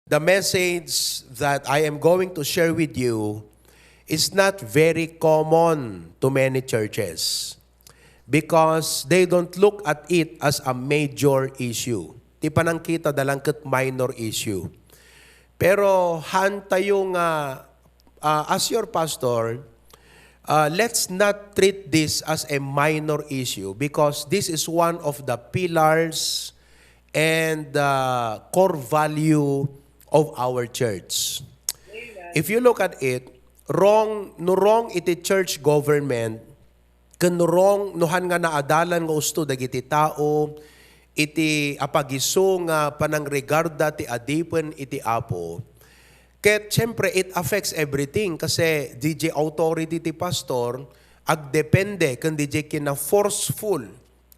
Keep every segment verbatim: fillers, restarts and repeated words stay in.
The message that I am going to share with you is not very common to many churches because they don't look at it as a major issue. Ti panangkita da lang ket minor issue. Pero haan tayo nga, ah, as your pastor, uh, let's not treat this as a minor issue because this is one of the pillars and the core value of our church. If you look at it, wrong, no wrong iti church government, ken wrong no haan nga naadalan nga usto dagiti tao iti apagiso nga panangregarda ti adipen iti Apo. Ket, siyempre, it affects everything kasi D J authority ti pastor, agdepende ken D J kina-forceful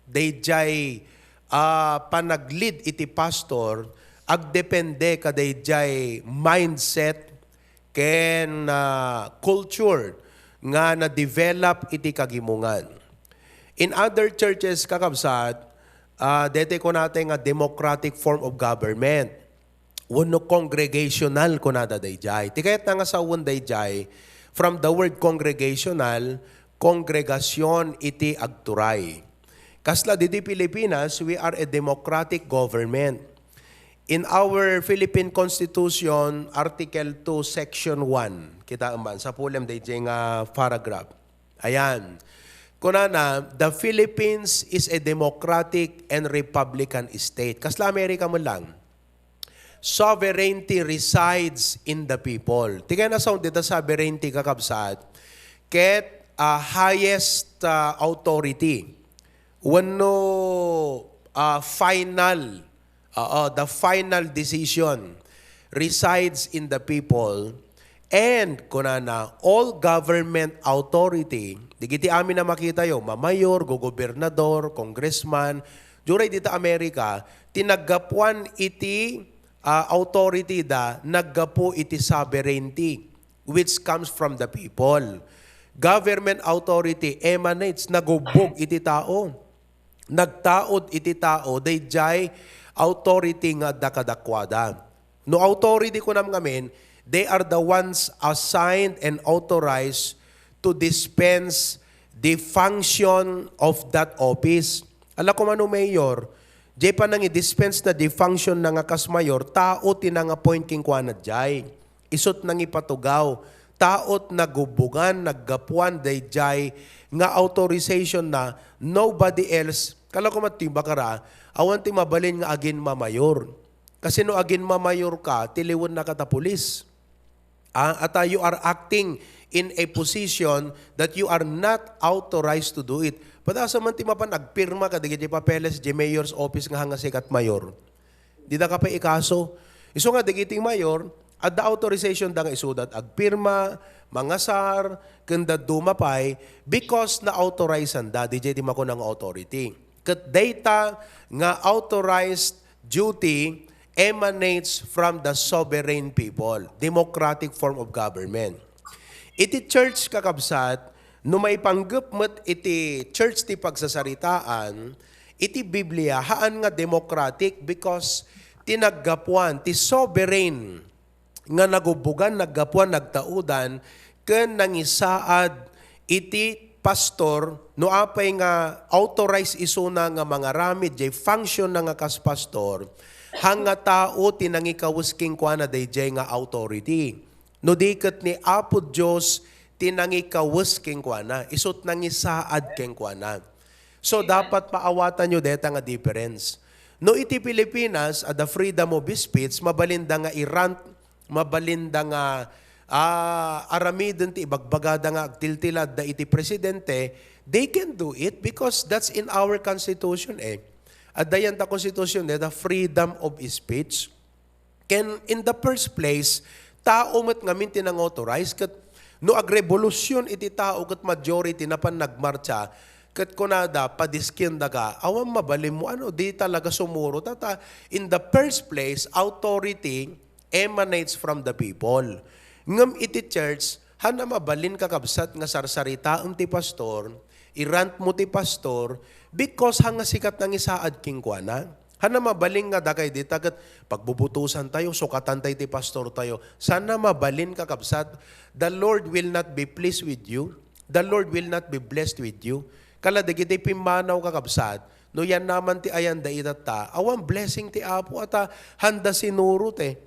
dayjay, ah, panaglead iti pastor, agdepende kadayjay mindset ken, ah, culture nga na-develop iti kagimongan. In other churches, kakabsat, ah, daytoy kunata nga democratic form of government. Wenno congregational kunada dayjay. Ti kayatna nga sawen dayjay, from the word congregational, kongregasyon iti agturay. Kasla didi Pilipinas, we are a democratic government. In our Philippine Constitution, Article two, Section one, kitaem man, sapulem dayjay nga paragraph. Ayan. Kunana, "The Philippines is a democratic and republican state." Kasla Amerika man lang. "Sovereignty resides in the people." Ti kayatna sawen dita sovereignty, kakabsat, ket, ah, highest, ah, authority wenno, ah, final, oo, the final decision resides in the people, and kunana, all government authority, dagiti amin a makitayo, mamayor, gogobernador, congressman, diay dita Amerika, ti naggapuan iti, ah, authority da, naggapu iti sovereignty which comes from the people. Government authority emanates, nagubbog iti tao. Nagtaud iti tao dayjay authority nga adda kadakuada. No authority kunam ngamin, they are the ones assigned and authorized to dispense the function of that office. Ala, koma no mayor, jay panangidispense na the function na nga kas mayor, tao ti nang-appoint kenkuana jay. Isut' nangipatugaw, tao ti nagubbogan, naggapuan dayjay nga authorization na, nobody else. Kala ko met ti bakara, awan ti mabalin nga aginmamayor. Kasi no aginmamayor ka, tiliwen na ka ta pulis. Ah, ata you are acting in a position that you are not authorized to do it. Padasa man ti mapan agpirma kadagiti papeles di mayor's office nga hanga sikat mayor. Dida ka pay ikaso. Isu nga dagiti mayor, adda authorization da nga isuda agpirma, mangasar, ken dadduma pay, because na-authorizean da, di jay ti makuna nga authority. Ket dayta nga authorized duty emanates from the sovereign people, democratic form of government. Iti church, kakabsat, no maipanggep met iti church ti pagsasaritaan, iti Biblia, haan nga democratic because ti naggapuan, ti sovereign nga nagubbogan, naggapuan, nagtaudan, ken nangisaad iti pastor, no apay nga authorized isuna nga mangaramid jay function na nga kas pastor, hanga tao ti nangikawes kenkuana dayjay nga authority. No di ket ni Apo Dios ti nangikawes kenkuana, isut' nangisaad kenkuana. So, dapat paawatanyo dayta nga difference. No iti Pilipinas, adda freedom of speech, mabalinda nga i-rant, mabalinda nga, ah, aramiden ti ibagbagada nga agtiltiladda iti presidente, they can do it because that's in our constitution eh. Adda dayta constitution, the freedom of speech. Ken in the first place, tao met ngamin ti nang-authorize, ket no agrevolusyon iti tao ket majority napan nagmartsa, ket kunada, padiskendaka, awan mabalinmo, ano, di talaga sumurot. Ata, in the first place, authority emanates from the people. Ngem iti church, haan a mabalin, kakabsat, nga sarsaritaem ti pastor, i-rant mo ti pastor, because haan nga sikat nangisaad kenkuana. Haanna mabalin nga dakay dita ket pagbubutusan tayo, sukatan tayo ti pastor tayo. Saanna mabalin, kakabsat, the Lord will not be pleased with you. The Lord will not be blessed with you. Kala dagiti pimmanaw, kakabsat, no yannama ti ayanda itatta, awan blessing ti Apo, ata haanda sinurot eh.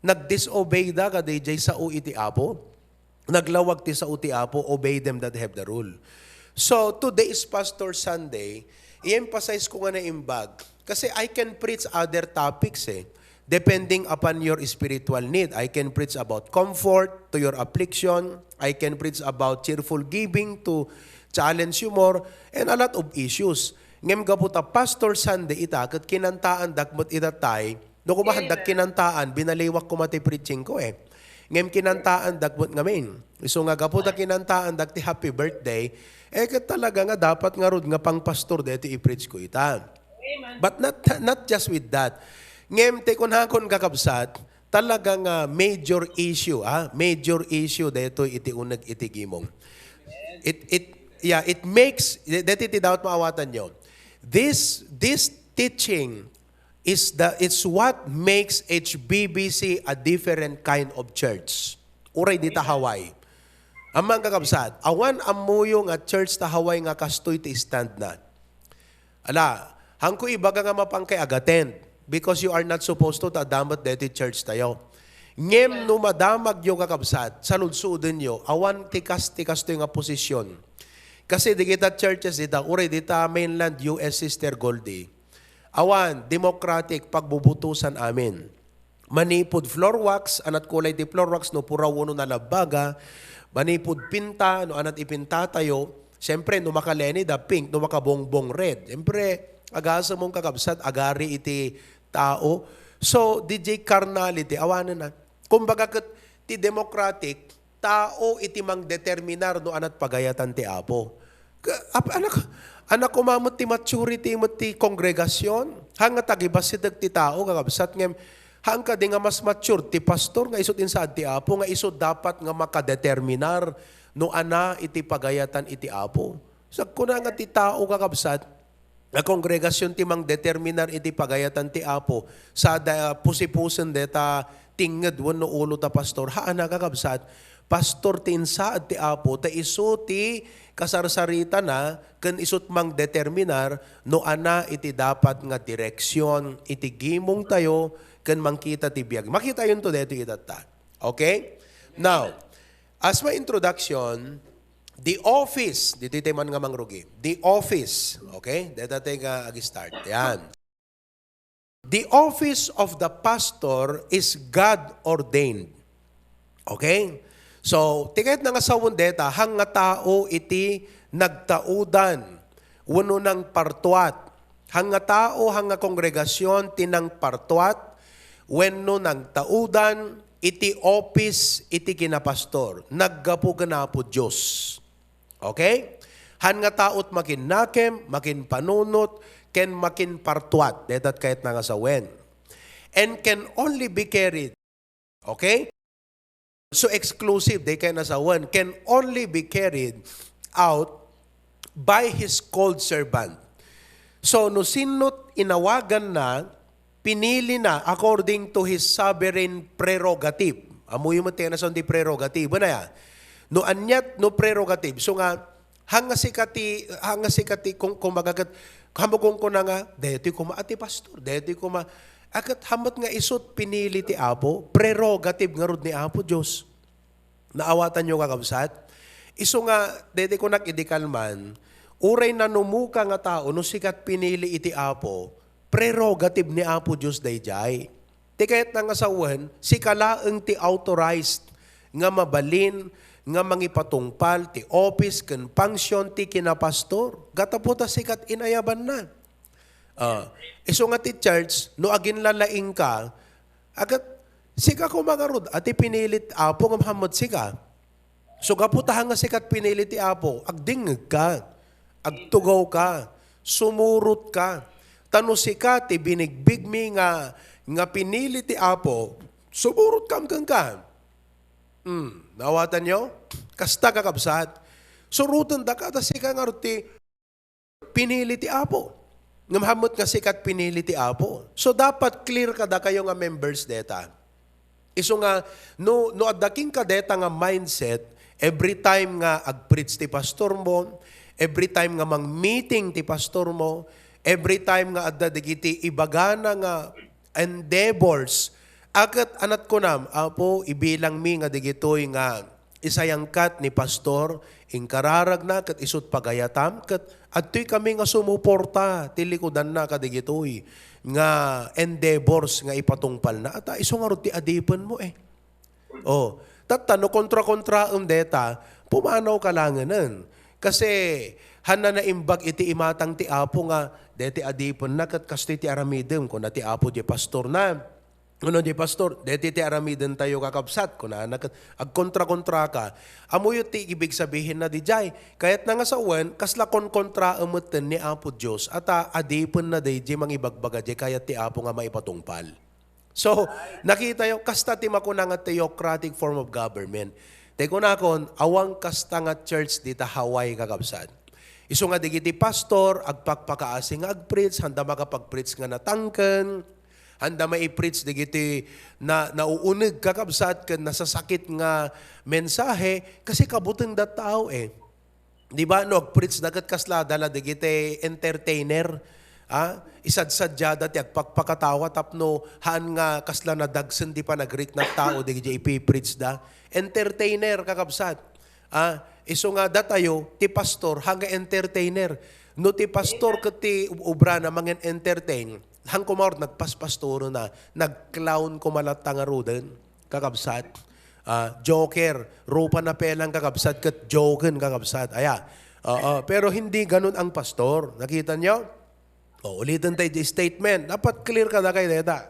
Nag-disobey da kadi jay sao iti Apo. Naglawag ti sao ti Apo, "Obey them that have the rule." So, today is Pastor Sunday. I-emphasize ko nga naimbag. Kasi I can preach other topics eh. Depending upon your spiritual need. I can preach about comfort to your affliction. I can preach about cheerful giving to challenge you more. And a lot of issues. Ngem gapu ta Pastor Sunday ita, ket kinantaandak met ita tay, no kumahandak kinantaan, binaliwak koma ti preaching ko eh. Ngem kinantaandak met ngamin. Isu nga gapu ta kinantaandak ti happy birthday, eh ket talaga nga dapat ngarud nga pangpastor daytoy i-preach ko ita. But not, not just with that. Ngem ti kunakon, kakabsat, talaga nga major issue, ah, major issue daytoy iti uneg iti gimong. It, it, yeah, it makes, deti ti dapat maawatanyo. This, this teaching is the, it's what makes H B B C a different kind of church. Uray dita Hawaii. Ammom, kakabsat, awan ammoyo nga church ta Hawaii nga kastoy ti stand na. Ala, haanko ibaga nga mapankay ag-attend because you are not supposed to ta adda met deti church tayo. Ngem no madamagyo, kakabsat, saludsodyo, awan ti kas-, ti kastoy nga posisyon. Kasi dagita churches dita, uray dita mainland U S, Sister Goldie, awan, democratic, pagbubutusan amin. Manipud floor wax, anat kulay ti floor wax, no puraw wenno nalabbaga, manipud pinta, no anat ipinta tayo, siyempre, no maka-Lenny, da pink, no maka-Bongbong, red. Siyempre, agasem, kakabsat, agari iti tao. So, D J carnality, awanen na. Kumbaga, ket ti democratic, tao iti mangdeterminar no anat pagayatan ti Apo. Ka-, ap-, anak, anak, koma met ti maturity met ti kongregasyon. Haan nga tagibasitek ti tao, kakabsat, ngem haan kadi nga mas mature ti pastor nga isu ti insaad ti Apo, nga isu dapat nga makadeterminar no ana iti pagayatan iti Apo. Sagkuna nga ti tao, kakabsat, nga kongregasyon ti mangdeterminar iti pagayatan ti Apo, sada pusipusen deta tingnged wenno ulo ta pastor. Haan, kakabsat, pastor ti insaad ti Apo, ta isu ti kasarsaritana ken isut mangdeterminar no ana iti dapat nga direksyon iti gimong tayo ken mangkita ti biag. Makitayonto daytoy itatta. Okay? Now, as my introduction, the office, ditoy tayo man nga mangrugi. The office, okay? Deta tayo nga ag-start. Yan. The office of the pastor is God-ordained. Okay? So, ti kayatna nga sawen deta, haan nga tao iti nagtaudan wenno nangpartuat. Haan nga tao, haan nga kongregasyon ti nangpartuat wenno nangtaudan iti office iti kinapastor. Naggapu ken Apo Dios. Okay? Haan nga tao ti makinnakem, makinpanunot, ken makinpartuat. Deta ti kayatna nga sawen. And can only be carried. Okay? So exclusive, dayta kayatna sawen. Can only be carried out by his called servant. So, no sino ti inawaganna, pinilina according to his sovereign prerogative. Ammoyo met ti nasawen ti prerogative. Ano ya? No aniat, no prerogative. So nga, haan nga sika ti, haan nga sika ti, kung, kumbaga ket, haanmo kunkuna nga, daytoy koma a ti pastor, daytoy koma, a ket haan met nga isu ti pinili ti Apo, prerogative ngarud ni Apo Dios. Naawatanyo, kakabsat? Isu nga, daytoy kunak idi kalman, uray nanumuka nga tao, no sika ti pinili iti Apo, prerogative ni Apo Dios daydiay. Ti kayatna nga sawen, sika laeng ti authorized nga mabalin nga mangipatungpal ti office ken function ti kinapastor. Gapu ta sika ti inayabanna. Ah, isu nga ti church, no aginlalaingka, a ket sika koma ngarud a ti pinili ti Apo ngem haan met sika. So, gapu ta haan nga sika ti pinili ti Apo, agdingngegka, agtugawka, sumurotka. Ta no sika ti binigbigmi nga, nga pinili ti Apo, sumurotkam kenka. Hmm, naawatanyo? Kasta, kakabsat. Surotendaka ta sika ngarud ti pinili ti Apo. Ngem haanmo nga sika ti pinili ti Apo. So, dapat clear kadakayo nga members deta. Isu nga, no, no adda kenka deta nga mindset, every time nga ag-preach ti pastor mo, every time nga mang-meeting ti pastor mo, every time nga adda dagiti ibagana nga endeavors, a ket anat kunam, Apo, ibilangmi nga digitoy nga isayangkat ni pastor, inkararagna ket isut pagayatam, ket adtoy kami nga sumuporta ti likudanna kadigitoy nga endeavors nga ipatungpalna. Ata isu ngarud ti adipenmo eh. Oh, tatta no kontra-kontraem deta, pumanaw ka langenen. Kasi, hanna naimbag iti imatang ti Apo nga, deti adipenna ket kastoy ti aramidem, kuna ti Apo di pastorna. Ano di pastor, deti ti aramiden tayo kakabsat, kunana ket agkontra-kontra ka. Amuyo ti ibig sabihin na dijay. Kayat na nga sawen, kasla konkontraem metten ni Apo Dios, ata adipenna daydi mangibagbaga di kayat ti Apo nga maipatungpal. So, nakita yo, kasta ti makuna nga theocratic form of government. Ti kunakon, awan kasta nga church dita Hawaii, kakabsat. Isu nga digiti pastor, agpakpakaasi nga agpreach, handa makapagpreach nga natangken, handa mai-preach digiti na, nauuneg, kakabsat, ken nasasakit nga mensahe, kasi kabuteng da tao eh. Di ba, no, agpreach da ket kasla dala dagiti entertainer, ah, isadsadyada ti agpakpakatawa tapno haan nga kasla nadagsen ti panagrikna ti tao dagiti ipipreach da. Entertainer, kakabsat. Ah, isu nga datayo, ti pastor, haan nga entertainer. No ti pastor ket ti ub-, ubrana mangen-entertain, haan koma nagpaspastorona, nag-clown koma latta ngaruden. Kakabsat. Ah, joker. Rupa na pelang kakabsat ket joken kakabsat. Aya. Oo, pero hindi ganun ang pastor. Nakita nyo? O, ulitin tayo di statement. Dapat clear ka na kayo deta.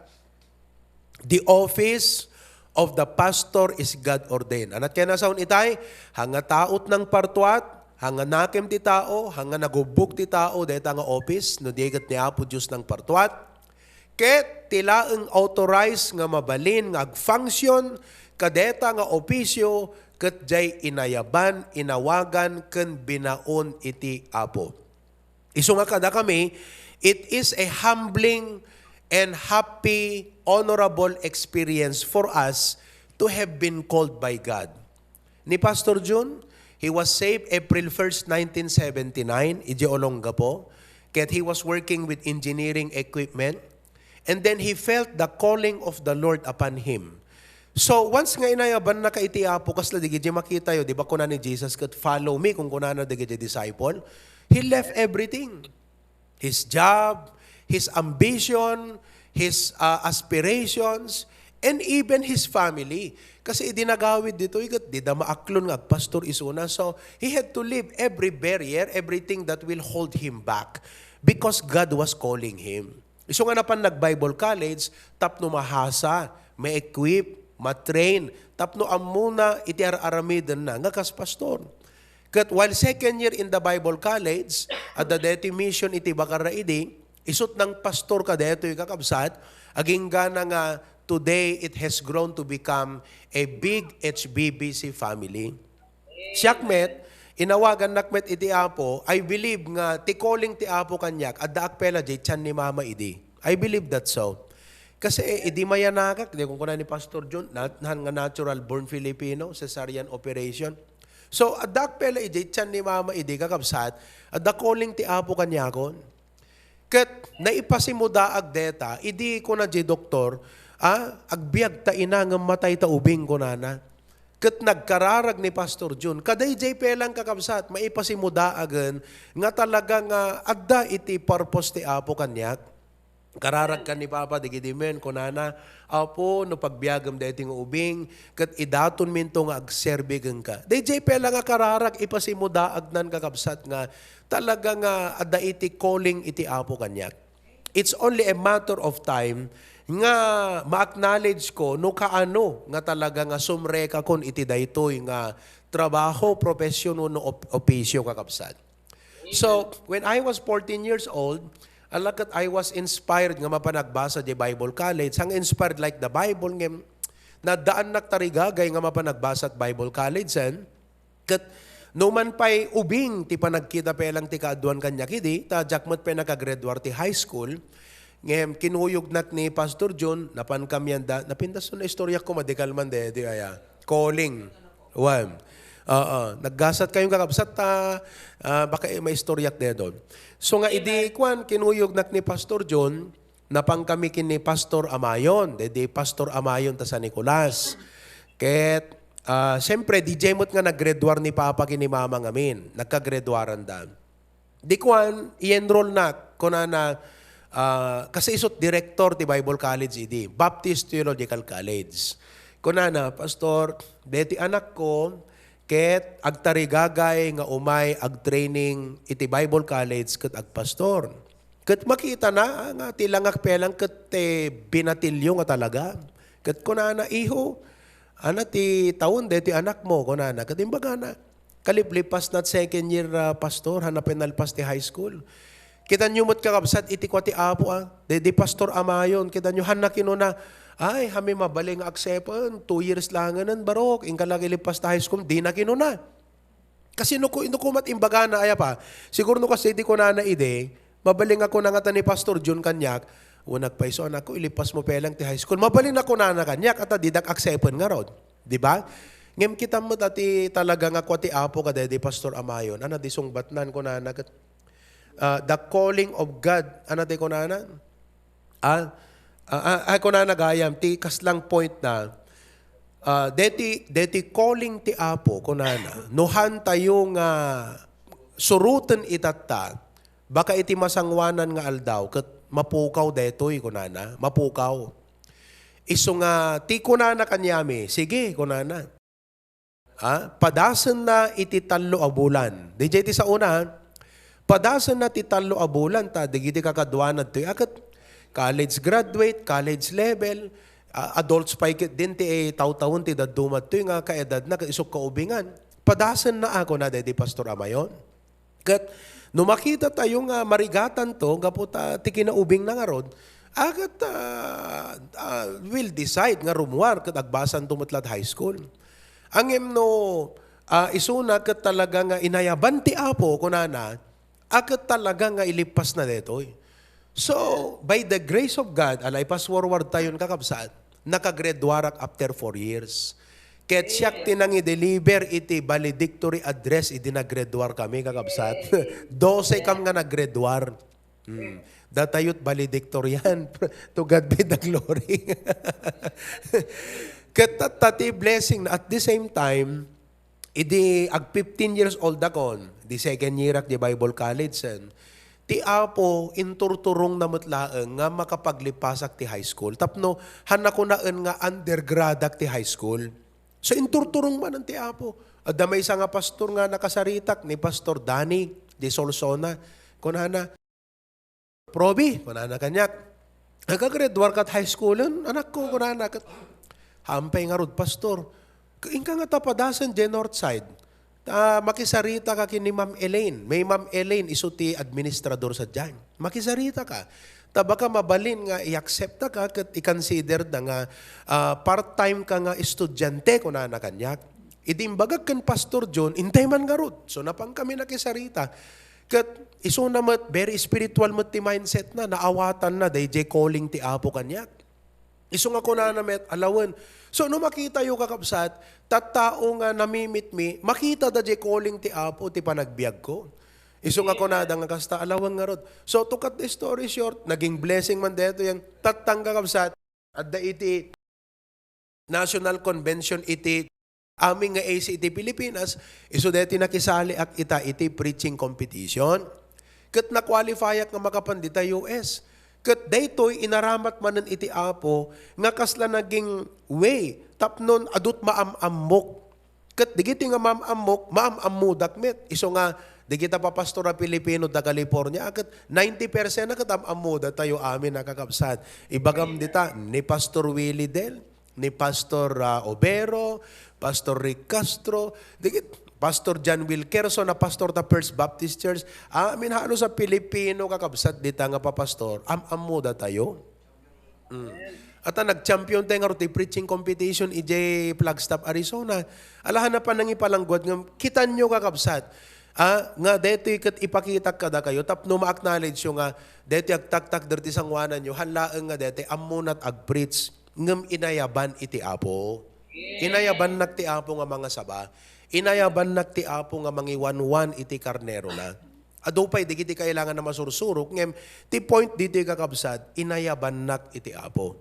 The office of the pastor is God ordained. Anat kaya nasaon itay? Hanga taot nang partuat, hanga nakem ti tao, hanga nagubbog ti tao, deta nga office, no di ket ni Apo Dios nang partuat. Ket ti laeng authorized nga mabalin nga agfunction kadeta nga opisio ket jay inayaban, inawagan, ken binaon iti Apo. Isu nga kadakami, it is a humbling and happy, honorable experience for us to have been called by God. Ni Pastor Jun, he was saved April first, nineteen seventy-nine, idiay Olongapo. Ket he was working with engineering equipment. And then he felt the calling of the Lord upon him. So, once nga inayaban na ka iti Apo, kasla digiti makita yo, di ba kuna ni Jesus, ket, "Follow me," kung kunana digiti disciple, he left everything. His job, his ambition, his, ah, aspirations, and even his family. Kasi idi nagawid ditoy, ket di da maaklon nga agpastor isuna. So, he had to leave every barrier, everything that will hold him back, because God was calling him. Isu nga napan nag-Bible college, tapno mahasa, ma-equip, ma-train, tapno ammona iti ar-aramidenna nga kas pastor. Ket while second year in the Bible college, adda daytoy mission iti bakarra idi, isut nang pastor kadaytoy kakabsat, aginggana nga today it has grown to become a big H B B C family. Siak met, inawagannak met iti Apo, I believe nga ti calling ti Apo kaniak, addaak pay la diay tian ni Mama idi. I believe that so. Kasi, eh, idi mayanakak, di kunkuna ni Pastor Jun, nat-, naan nga natural born Filipino, cesarean operation. So, addaak pay la idiay tian ni Mama idi, kakabsat, adda calling ti Apo kaniakon. Ket naipasimudaag deta, idi kuna diay doktor, "Ah, agbiag ta ina ngem matay ta ubing," kunana. Ket nagkararag ni Pastor Jun, kadaydiay pay lang kakabsat, maipasimudaagna nga talaga nga adda iti purpose ti Apo kaniak. Kararag kan ni Papa, dagidi men, kunana, "Apo, no pagbiagem daytoy nga ubing, ket idatonminto nga agserbi kenka." Daydiay pay lang nga kararag, ipasimudaagnan kakabsat nga talaga nga adda iti calling iti Apo kaniak. It's only a matter of time nga ma-acknowledge ko no kaano nga talaga nga sumrekakon iti daytoy nga trabaho, profesyon, wenno op-, opisyo, kakabsat. So, when I was fourteen years old, ala ket I was inspired nga mapan agbasa di Bible College. Hanga inspired like the Bible, ngem, naddaannak tarigagay nga mapan agbasa Bible College, and Ket No man pay ubing ti panagkita pay lang ti kaaduan kaniak idi, ta diak met pay nakagraduar ti high school, ngem kinuyognak ni Pastor John, napan kami anda, napintas na istoryak ko, madikal man daytoy aya. Calling. Wen. Oo. Naggasat kayo, kakabsat, ta, ah, baka, eh, maistoryak daytoy. So nga, idi, kwan, kinuyognak ni Pastor John, napan kami ken ni Pastor Amayon, daydi Pastor Amayon ta San Nicolas. Ket, ah, siyempre, diay met nga naggraduar ni Papa ken ni Mama ngamin. Nagkagraduaranda. Di kwan, i-enrollnak, kunana, ah, kasi isut direktor ti Bible College idi, Baptist Theological College. Kunana, "Pastor, deti anakko, ket agtarigagay nga umay agtraining iti Bible College ket agpastor." Ket makitana, ah, nga ti langak pelang ket ti binatilyo nga talaga. Ket kunana, "Iho, ana ti taon deti anakmo?" kunana. Ket imbagana, "Kaliplipasna ti second year, ah, pastor, hanna pinalpas ti high school." Kitanyo met, kakabsat, iti kua ti Apo, ah. Daydi Pastor Amayon, kitanyo, hanna kinuna, "Ay, hami mabalin nga aksepen, two years langen, barok, inka la ilippas ta high school," dina kinuna. Kasi no ku-, no kumat imbagana, aya pa, siguro no kasi di kunana idi, mabalin nga kuna ngata ni Pastor John kaniak, "O, nagpaiso, anakko, ilippas mo pelang ti high school." Mabalin nga kunana kaniak, ata didak aksepen ngarud. Di ba? Ngem kita met a ti talaga nga kua ti Apo kadaydi Pastor Amayon, ana di sungbatnan kunana ket, ah, the calling of God, ana ti kunana? Ah, ah, ah, ah, kunana gayam, ti kaslang point na, ah, deti, deti calling ti Apo, kunana, no han tayo nga suroten itatta, baka iti masangoanan nga aldaw, ket mapukaw detoy, kunana, mapukaw. Isu nga, ti kunana kaniami, "Sige," kunana. Ah, padasenna iti tallo a bulan. Diay ti saona, padasenna ti tallo a bulan, ta dagiti kakaduana ditoy a ket college graduate, college level, ah, adults pay ket din ti, eh, tawtawen ti dadduma ditoy nga kaedadna ket isuk kaubingan. Padasenna a, kuna daydi Pastor Amayon. Ket no makita tayo nga marigatanto gapu ta ti kinaubingna ngarud, a, ket, ah, ah, will decide nga rummuar ket agbasanto met la't high school. Ngem no, ah, isuna ket talaga nga inayaban ti Apo, kunana, a, ket talaga nga ilippasna daytoy. So, by the grace of God, ala, ipas-forward tayon, kakabsat, nakagraduarak after four years. Ket siak ti nangi-deliver iti valedictory address idi naggraduar kami, kakabsat. Dose kam nga naggraduar. Hmm. Datayot valedictorian. To God be the glory. Ket tatta ti blessing na at the same time, idi ag fifteen years old akon, di second year ak di Bible College, sen, ti Apo inturturongna met laeng nga makapaglipasak ti high school. Tapno, han nakunaen nga undergrad ak ti high school. So, inturturong manen ti Apo. Adda maysa nga pastor nga nakasaritak ni Pastor Danny de Solsona. Kunana, "Proby," kunana kaniak, "nagagraduar kat high schoolen, anakko," kunana. Ket, "Hampay ngarud, Pastor. Inka nga tapadasen diay Northside. Ta makisarita ka ken ni Ma'am Elaine." May Ma'am Elaine, isu ti administrador sadiay. "Makisarita ka. Ta baka mabalin nga i-accept ka ket i-consider da nga, ah, part-time ka nga estudiante," kunana kaniak. Idi imbagak ken Pastor John, intay man ngarud. So, napan kami nakisarita. Ket isuna met, very spiritual met ti mindset na, naawatanna daydiay calling ti Apo kaniak. Isu nga kunana met, alawen. So, no makitayo, kakabsat, tattao nga namimitmi, makita da diay calling ti Apo ti panagbiagko. Isu nga kunada nga kasta, alawen ngarud. So, to cut the story short, naging blessing man daytoy a tattang, kakabsat, adda iti National Convention iti amin nga A C iti Pilipinas, isu daytoy nakisaliak ita iti preaching competition. Ket na-qualifyak nga makapan dita U S. Ket daytoy inaramat manen iti Apo nga kasla naging way tapnon adut maam-ammok. Ket digiti nga maam-ammok, maam-ammodak met. Isu nga, digita papastor a Pilipino da California, ket ninety percent na ket am-ammoda tayo amin a kakabsat. Ibagam dita, ni Pastor Willie Del, ni Pastor, ah, Obero, Pastor Rick Castro, digit, Pastor John Wilkerson a pastor ta First Baptist Church. Amin halos a Pilipino kakabsat dita nga papastor. Am-ammoda tayo. Mm. Ata nag-champion tayo nga ti preaching competition idiay Flagstaff, Arizona. Alahan na pa nangipalangguad nga kitanyo, kakabsat. Ah, nga detoy ket ipakitak kadakayo tapno ma-acknowledge yo nga detoy agtaktakder ti sangoananyo, han laeng nga detoy ammonat agpreach ngem inayaban iti Apo. Inayabannak ti Apo nga mangasaba. Inayabannak ti Apo nga mangiwanwan iti karnerona. Adu pay dagiti kailangan a masursurok, ngem ti point ditoy, kakabsat, inayabannak iti Apo.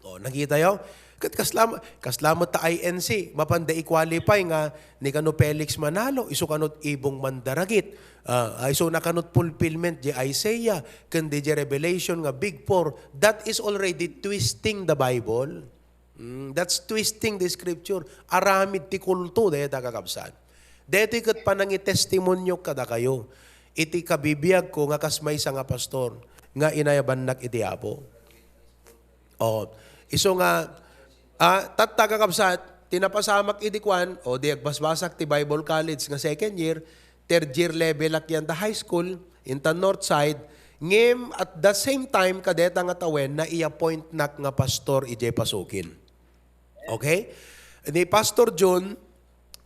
O, nakitayo? Ket kasla, kasla met ta I N C, mapanda i-qualify nga ni kano Felix Manalo, isu kano Ibong Mandaragit, ah, isu na kano fulfillment di Isaiah, ken di Revelation nga Big Four. That is already twisting the Bible. Mm, that's twisting the scripture. Aramid ti kulto, dayta, kakabsat. Daytoy ket panangitestimonio kadakayo iti kabibiagko nga kas maysa nga pastor nga inayabannak iti Apo. O, isu nga, ah, tatta, kakabsat, ti napasamak idi kuan, o di agbasbasak ti Bible College nga second year, third year level ak yan ta high school, inta North Side, ngem at the same time, kadeta nga tawen, nai-appointnak nga pastor idiay Pasukin. Okay? Ni Pastor Jun,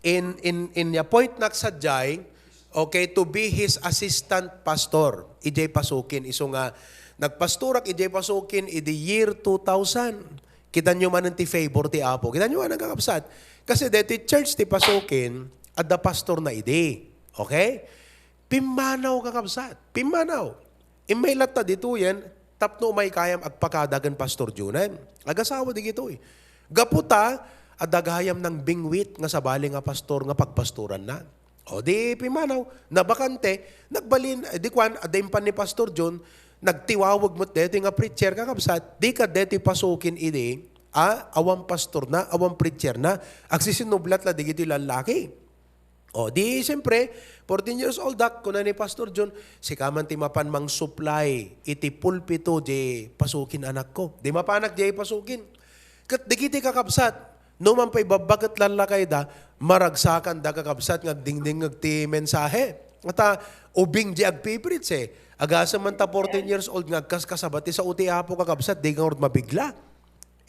in, in, in-appointnak sadiay, okay, to be his assistant pastor, idiay Pasukin. Isu nga, nagpastorak idiay Pasukin idi year two thousand. Kitanyo manen ti favor ti Apo. Kitanyo manen, kakabsat. Kasi deti church ti Pasukin, adda pastor na idi. Okay? Pimmanaw, kakabsat. Pimmanaw. Immay latta ditoyen, tapno umay kayam agpakada ken Pastor Junan. Agasawa digitoy. Gapu ta, adda gayam nang bingwit nga sabali nga pastor nga pagpastoranna. O di pimmanaw, nabakante, nagbalin, eh, di kuan, adda impan ni Pastor Jun, nagtiwawag met deti nga preacher, kakabsat, di ka deti Pasukin idi, a, awan pastor na, awan preacher na, agsisinublat la digiti lallaki. O, di, siyempre, fourteen years old ak, kuna ni Pastor Jun, "Sika man ti mapan mangsuplay iti pulpito di Pasukin, anakko." Di mapanak di Pasukin. Ket dagiti kakabsat, no man pay babba ket lallakayda, maragsakanda, kakabsat, nga agdingdingngeg ti mensahe. Ata, ubing di agpipreach, eh. Agasem man ta fourteen years old nga agkaskasaba ti sao ti Apo, kakabsat, di nga ngarud mabigla.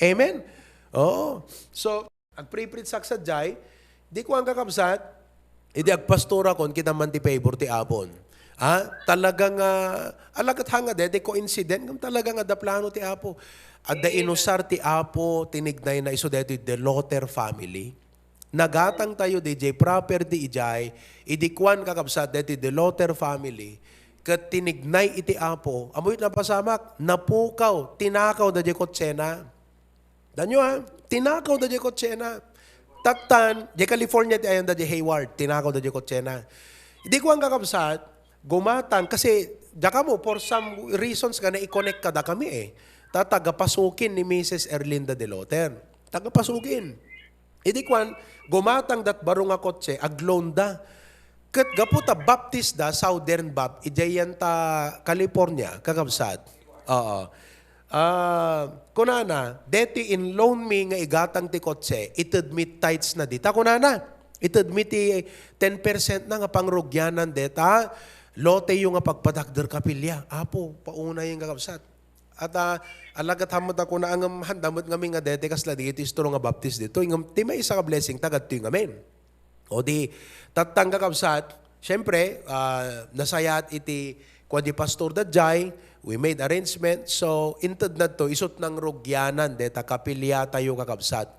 Amen? Oo. So, agpre-preach sak sadiay, di kuan, kakabsat, idi agpastorakon, kita man ti favor ti Apon. Ha? Talaga nga, ala ket hanga deti coincident, ngem talaga nga adda plano ti Apo. Adda inusar ti Apo, tinignayna isu deti Deloter family. Nagatang tayo di jay property ijay, idi kuan, kakabsat, deti Deloter family, ket tinignay iti Apo, ammoyo ti napasamak, napukaw, tinakaw da jay kotsena. Danyo, ha? Tinakaw da jay kotsena. Tattan, jay California ti ayanda jay Hayward, tinakaw da jay kotsena. Idi kuan, kakabsat, gumatang, kasi, diak ammo, for some reasons nga nai-connect kadakami, eh. Ta, taga Pasukin ni Missus Erlinda Deloter. Taga Pasukin. Idi kuan, gumatang dat baro nga kotse, agloan da. Ket gapu ta Baptist da, Southern Bap, idiay yan ta California, kakabsat. Oo. Ah, kunana, "Deti in-loan mi nga igatang ti kotse, ited mi tithes na dita," kunana. "Ited mi ti ten percent na nga pangrugianan deta lote yo nga pagpatakder kapilya." Apo, paunay nga kakabsat. At, ah, alagat hamot ako na ngem handa met ngamin nga dete kasla dagiti istro nga baptis ditoy. Ngem ti maysa nga blessing ta kadtoy ngamin. O di, tattang kakabsat, siyempre, ah, nasayaat iti kuan di pastor da jay, we made arrangement. So, inted nadto, isut nangrugianan deta kapilya tayo, kakabsat,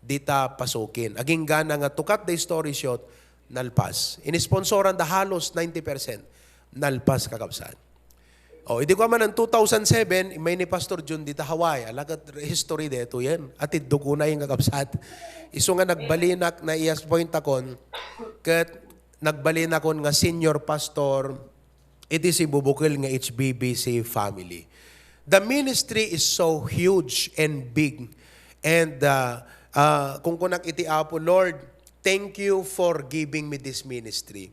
dita Pasukin. Agingga na nga to cut the story short, nalpas. Inisponsoran da halos ninety percent. Nalpas, kakabsat. O, idi ko man ang two thousand seven, may ni Pastor Jun dita Hawaii. Alagat history deto yan. Atiddog unay nga kabsat. Isu nga nagbalinak na i-appoint akon, ket nagbalinakon nga senior pastor iti sibubukel nga H B B C family. The ministry is so huge and big. And, uh, uh, kung kunak iti Apo, "Lord, thank you for giving me this ministry."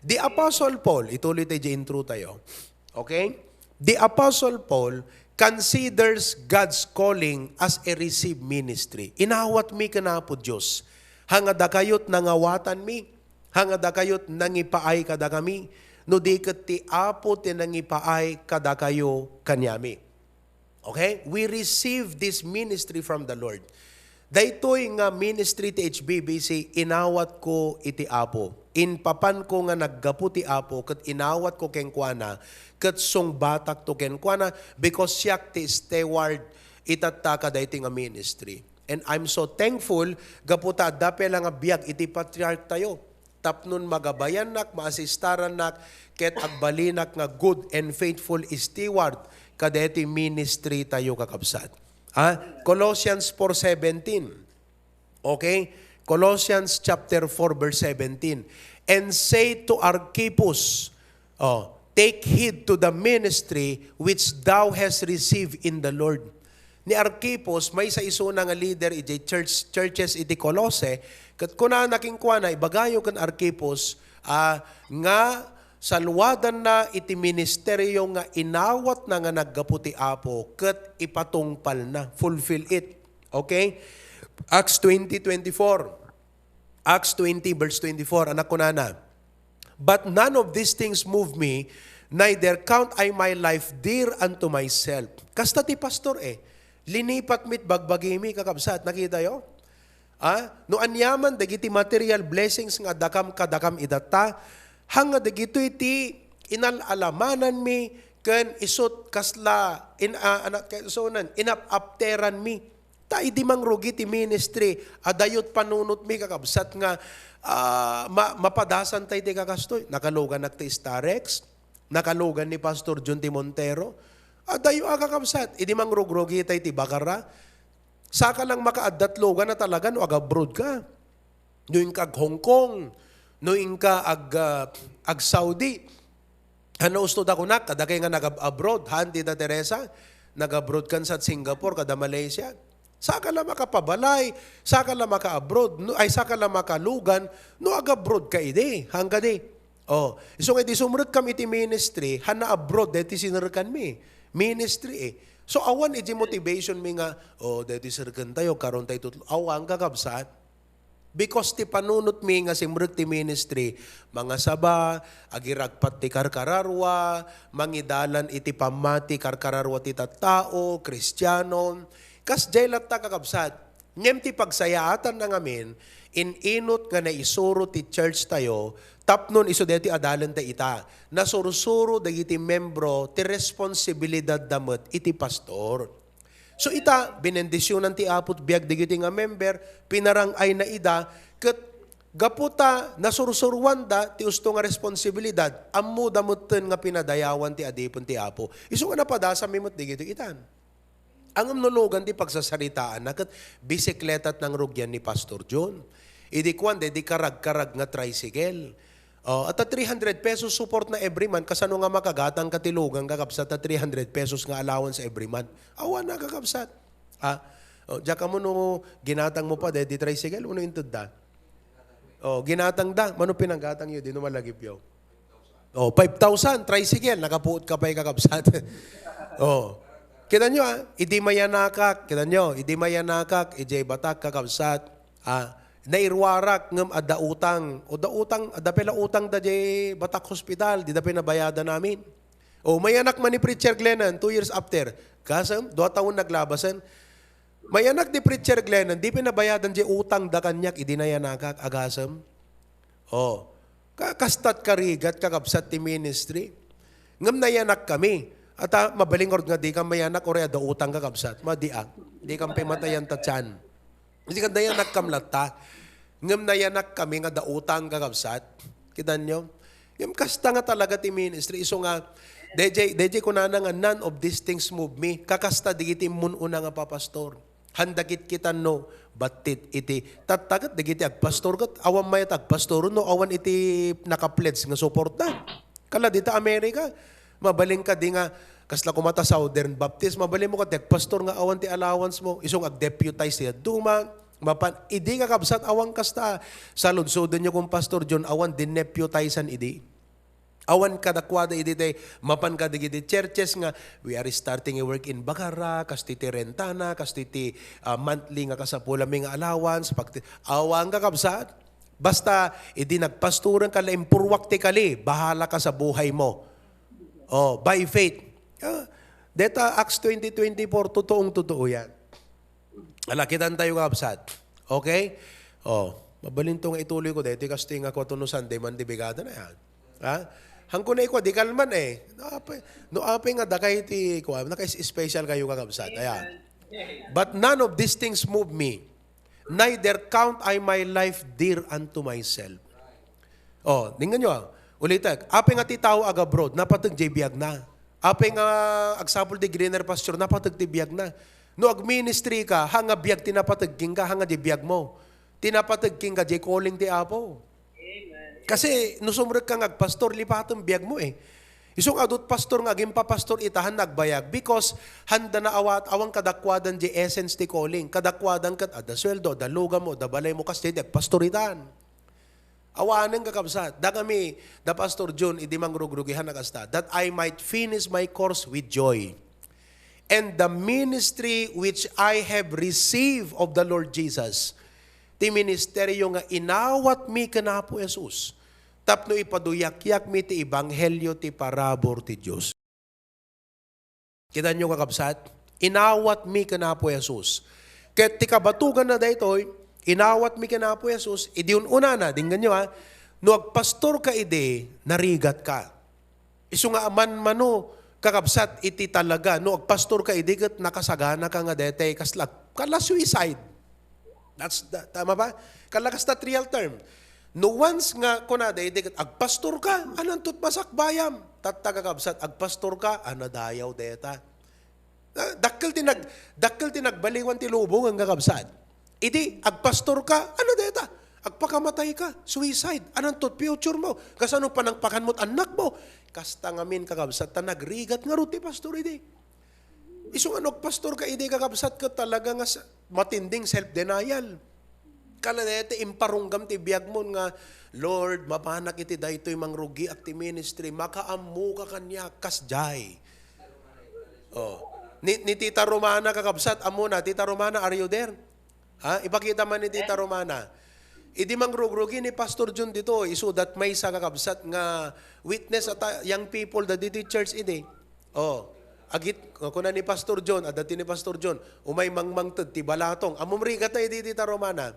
The Apostle Paul, ituloy tayo di intro tayo. Okay? The Apostle Paul considers God's calling as a received ministry. Inawat mi ken Apo Dios. Hanga dakayot nangawatan mi, hanga dakayot nangipaay kadakami, no di ket ti Apo ti nangipaay kadakayo kaniami. Okay? We receive this ministry from the Lord. Daytoy nga ministry ti H B B C, inawatko iti Apo. Inpapanko nga naggapu ti Apo, ket inawatko kenkuana, ket sungbatakto kenkuana, because siak ti steward itatta kadaytoy nga ministry. And I'm so thankful, gapu ta adda pay la nga biag iti patriarch tayo. Tapnon magabayannak, maasistarannak, ket agbalinak nga good and faithful steward kadaytoy ministry tayo, kakabsat. Ah, Colossians four seventeen. Okay? Colossians chapter four, verse seventeen. "And say to Archippus, oh, take heed to the ministry which thou hast received in the Lord." Ni Archippus, maysa isuna nga leader iti church, churches iti Colossae, ket kunana kenkuana, "Ibagayo ken Archippus, ah, nga saluadanna iti ministerio nga inawatna nga naggapu ti Apo, ket ipatungpalna, fulfill it." Okay? Acts twenty twenty-four. Acts twenty, verse twenty-four, anak kunana, "But none of these things move me, neither count I my life dear unto myself." Kasta ti pastor eh. Linipat mit bagbagimi, kakabsat. Nakita yo? Ah, no aniaman dagiti material blessings nga dakam kadakam idatta, hanga dagitoy ti inal-alamananmi ken isut kasla in, ah, anak kay sunan, inap-apteranmi. Ta idi mangrugi ti ministry, adayot panunotmi, kakabsat, nga, ah, ma-, mapadasan tay ti kakastoy. Nakaluganak ti Starex, nakalugan ni Pastor John ti Montero. Adayo a, kakabsat, idi mangrugrugi tay ti bakara. Saka lang makaaddat lugan a talaga no agabroad ka. No inka ag Hong Kong, no inka ag, ah, ag Saudi. Ano usto da kunak, kadakay nga nagab-abroad, han, Tita Teresa? Nagabroad kan sa Singapore, kada Malaysia. Saka la makapabalay, saka la maka-abroad, no, ay, saka la makalugan, no agabroad ka idi, han kadi. Oh, isu nga idi sumrek kam iti ministry, han na abroad, deti sinerkan mi. Ministry eh. So, awan iti motivation mi nga, oh, deti serken tayo, karon tayo tutlo. Awan, kakabsat. Because ti panunotmi nga simrek ti ministry, mangasaba, agiragpat ti karkararua, mangidalan iti pammati karkararua ti tattao, Kristiano. Kasdiay latta, kakabsat, ngem ti pagsayaatan na ngamin, in-inut nga naisuro ti church tayo, tapnon isu deti adalen ta ita, nasursuro dagiti membro ti responsibilidad da met iti pastor. So ita, binendisionan ti Apo ti biag dagiti nga member, pinarang-ayna ida, ket gapu ta nasursuruanda ti usto nga responsibilidad, ammoda metten nga pinadayawan ti adipen ti Apo. Isu nga napadasanmi met dagitoy itan. Ngem no lugan ti pagsasaritaanna ket bisikletat nangrugian ni Pastor John. Idi kuan, daydi karagkarag nga tricycle. Oh, at a three hundred pesos support na every month, kasano nga makagatang ka ti lugan, kakabsat, a three hundred pesos nga allowance every month? Awan na, kakabsat. Ah, oh, diak ammo no ginatang mo pa, daydi tricycle, uno intedda. Oh, ginatang da, mano pinagatang yo, di no malagip yo. Oh, five thousand, tricycle, nakapuot ka pay, kakabsat. Oh. Kita nyo, ah, idi mayanakak, kita nyo, idi mayanakak, ijay batak, kakabsat. Ah, nairuarak ngem adda utang. O da utang, adda pay la utang da jay Batak Hospital, di da pay nabayadan amin. O, mayanak man ni Preacher Glennon, two years after. Kasem, dua taon naglabasen. Mayanak ni Preacher Glennon, di pay nabayadan jay utang da kaniak, idi nayanakak, agasem. O, ka-, kastat karigat, kakabsat ti ministry. Ngem nayanak kami. At, ah, mabalin ngarud nga di ka mayanak, uray adda utang, kakabsat. Madi, ah. Di ka pay matayan ta tiyan. Kasi kadayan nagkamlatta. Ngem nayanak kami nga da utang, kakabsat. Kita nyo? Ngem kasta nga talaga ti ministry. Isu nga, D J, D J kunana nga, "None of these things move me." Kakasta digiti immun-una nga papastor. Handa kitkitan no, battit iti. Tattaket digiti agpastor ket awan mayat agpastor no awan iti naka-pledge nga suporta. Kala dita Amerika, mabalin ka di nga, kasla koma ta Southern Baptist, mabalin mo ka ti agpastor nga awan ti allowance mo, isung agdeputize ti dadduma, mapan, idi nga kabsat, awan kasta, saludsodon nyo kung Pastor John, awan dineputizean idi. Awan kadakuada idi tay, mapan kadagiti churches nga, "We are starting a work in Bacarra, kasti ti rentana, kasti ti, ah, monthly nga kasapulami nga allowance," pagti-, awan ka kabsat. Basta, idi nagpastoran ka, la impurwak ti kali, bahala ka sa buhay mo. Oh, by faith. Ah, Deta Acts twenty twenty-four, totoong totoo yan. Ala, kitan tayo, kabsat. Okay? Oh, mabalinto nga ituloy ko dahil kasi nga kuwato no Sunday man di bigada na yan. Ha? Hangko na ikuha, di kalman eh. No, apay, no, apay nga dakay ti kuha, naka-special kayo, kakabsat. Ayan. But none of these things move me, neither count I my life dear unto myself. Oh, tingnan nyo ah. Ulitek, apay nga ti tao agabroad, napateg jay biag na. Apay nga agsapul ti greener pasture, napateg ti biag na. No agministry ka, ha nga biag ti napateg kenka, ha nga jay biag mo. Ti napateg kenka, jay calling ti Apo. Kasi no sumrek ka nga agpastor, lipaten biag mo eh. Isu nga adut pastor nga agimpapastor ita, han nagbayag because handa na awat awan kadakuadan jay essence ti calling. Kadakuadan ket adda sueldo, adda lugam mo, adda balay mo, kas jay di agpastor itan. Awanen, kakabsat. Dagami da Pastor John idi mangrugrugihan a kasta, that I might finish my course with joy. And the ministry which I have received of the Lord Jesus. Ti ministeryo nga inawatmi ken Apo Jesus tapno ipaduyakyakmi ti ebanghelio ti parabur ti Dios. Kitanyo, kakabsat, inawatmi ken Apo Jesus. Ket ti kabatuganna daytoy, inawatmi ken Apo Jesus, idi un-unana, dingganyo ha, no agpastor ka idi, narigat ka. Isu nga aman mano, kakabsat, iti talaga, no agpastor ka idi ket nakasagana ka nga daytay kasla, kala suicide. That's the, tama ba? Kala kasta real term. No once nga kuna daydi ket agpastor ka, anantot masakbayam? Tatta, kakabsat, agpastor ka, a, nadayaw dayta. Ah, dakkel ti nag-, dakkel ti nagbaliwan ti lubong, kakabsat. Idi agpastor ka, ano dayta? Agpakamatay ka, suicide. Anantot future mo? Kasano panangpakan mo't annak mo? Kasta ngamin, kakabsat, ta nagrigat ngarud ti pastor idi. Isu nga no agpastor ka idi, kakabsat, ket talaga nga sa-, matinding self-denial. Kala dayta imparunggam ti biag mo nga, "Lord, mapanak iti daytoy, mangrugiak ti ministry, makaammo ka kaniak, kasdiay." Oh. Ni, ni Tita Romana, kakabsat, ammo na, Tita Romana, are you there? Ha? Ipakita man ni Tita Romana. Idi mangrugrugi ni Pastor Jun dito, isudat maysa, kakabsat, nga witness at, ah, young people da ditoy church idi. Oh. Agit, kuna ni Pastor Jun, adda ti ni Pastor Jun, umay mangmangted ti balatong. Ammom rigat na idi, Tita Romana.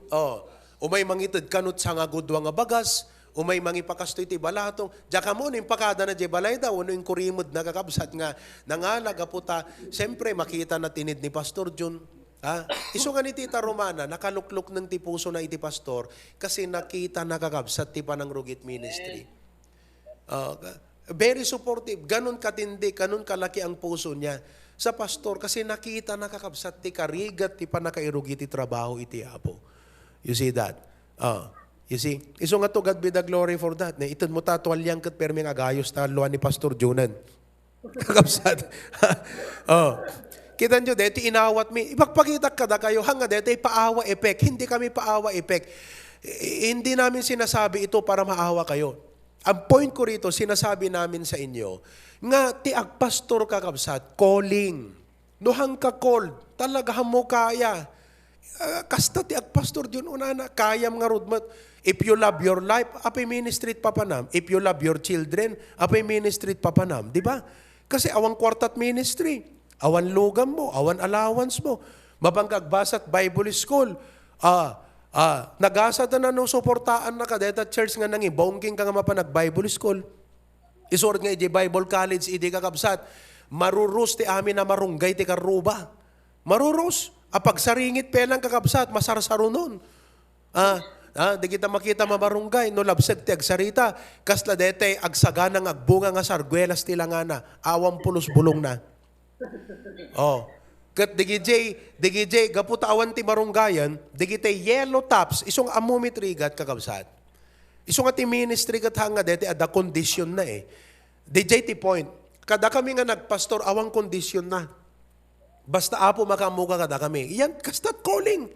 Oh. Umay mangited kanut sangagudua nga bagas, umay mangipakastoy ti balatong. Diak ammo no impakada na di balay da, wenno inkurimed na, kakabsat, nga nangala gapu ta, siyempre, makita na tinid ni Pastor Jun. Ha? Isu nga ni Tita Romana, nakaluklukneng ti puso na iti pastor, kasi nakita na, kakabsat, ti panangrugit ministry. Ah, ka-, very supportive. Ganun katindi, ganun kalaki ang puso niya sa pastor kasi nakita na, kakabsat, ti karigat ti pannakairugi ti trabaho iti Apo. You see that? Ah, you see? Isu nga to God be the glory for that. Ne, ited mo ta tualian ket permi nga agayos ta luan ni Pastor Junan. Kakabsat. Oh. Kita nyo, deti inawat mi. Ipagpakitak kadakayo, hanga deti paawa effect. Hindi kami paawa effect. I-, hindi namin sinasabi ito para maawa kayo. Ang point ko rito, sinasabi namin sa inyo, nga ti agpastor, kakabsat, calling. No hangka called, talaga mo kaya. Ah, kasta ti agpastor di unana, kayam ngarud met. If you love your life, apay ministry ti papanam. If you love your children, apay ministry ti papanam. Di ba? Kasi awan kwartat ministry. Awan lugam mo, awan allowance mo. Mapangka agbasat Bible school. Ah, ah, nagasat na no suportaan na ka deta church nga nangibongking ka nga mapan ag Bible school. Isurat nga iti Bible College, idi kakabsat, marurus ti amin a marunggay ti karruba. Marurus. Apagsaringit pelang kakabsat, masarsarunon. Ah, ah, di kita makita mamarunggay, no labsag ti agsarita, kasla dete agsagana nga agbunga nga sarguelas ti langana, awan pulos bulong na. Oh. Ket digijay, digijay, gapu ta awan ti marunggayan, digitay yellow tops, isung ammo mitrigat, kakabsat. Isu nga ti ministry ket hanga deti adda condition na eh. Dijay ti point. Kada kami nga nagpastor, awan condition na. Basta Apo, makaammo ka kada kami. Yan, kastat calling.